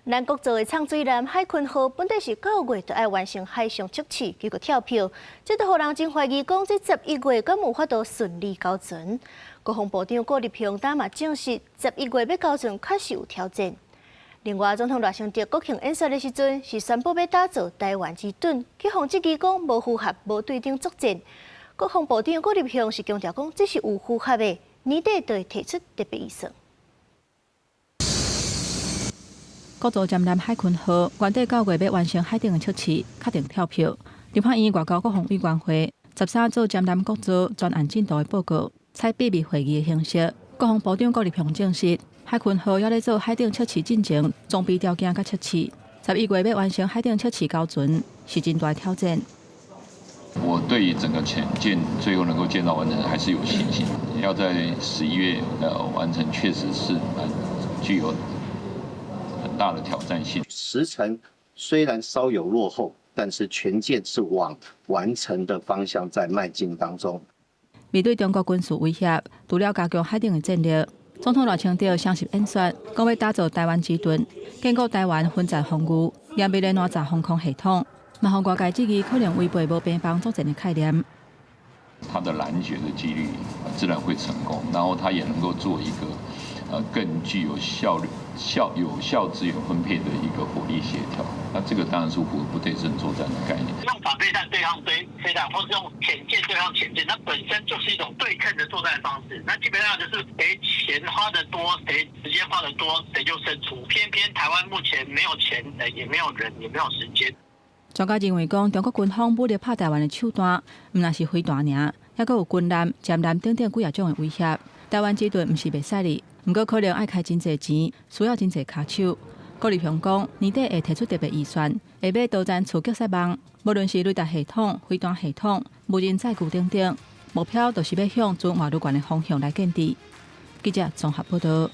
咱國造的藏水艦海鯤號本底是9月就愛完成海上測試，結果跳票，這都予人真懷疑講，這11月敢有法度順利交船？國防部長郭立雄今嘛證實，十一月欲交船確實有挑戰。另外，總統賴清德國慶演說的時陣，是宣布欲打造台灣之盾，去予質疑講無符合無對等作戰。國防部長郭立雄是強調講，這是有符合的，年底就會提出特別預算。國造潛艦海鯤號原底9月欲完成海頂的測試，確定跳票。立法院外交國防委員會13做潛艦國造專案進度的報告，採秘密會議的形式。國防部長郭立雄證實，海鯤號猶咧做海頂測試進前裝備條件佮測試，11月欲完成海頂測試交船是真大挑戰。我對於整個潛艦最後能夠建造完成還是有信心。要在十一月完成，確實是蠻具有很大的挑戰性。時程雖然稍有落後，但是全艦是往完成的方向在邁進當中。面對中國軍事威脅，除了加強海頂的戰力，總統賴清德雙十演說，講欲打造台灣之盾，堅固台灣分戰防禦，嚴密的哪吒防空系統，嘛予外界質疑可能違背無邊防作戰的概念。它的攔截的幾率自然會成功，然後它也能夠做一個更具有效率、有效資源分配的一個火力協調。那這個當然是符合不對稱作戰的概念。用反飛彈對抗飛彈，或是用潛艦對抗潛艦，那本身就是一種對稱的作戰方式。那基本上就是誰錢花得多，誰時間花得多，誰就勝出。偏偏台灣目前沒有錢，也沒有人，也沒有時間。專家認為講，中國軍方武力拍台灣的手段，毋但是飛彈爾，猶閣有軍艦、潛艦等等幾仔種的威脅。台灣之盾毋是袂使的，毋過可能愛開真濟錢，需要真濟跤手。郭立雄講，年底會提出特別預算，會買導彈刺擊撒網，無論是雷達系統、飛彈系統、無人載具等等，目標就是欲向存活愈懸的方向來建置。記者綜合報道。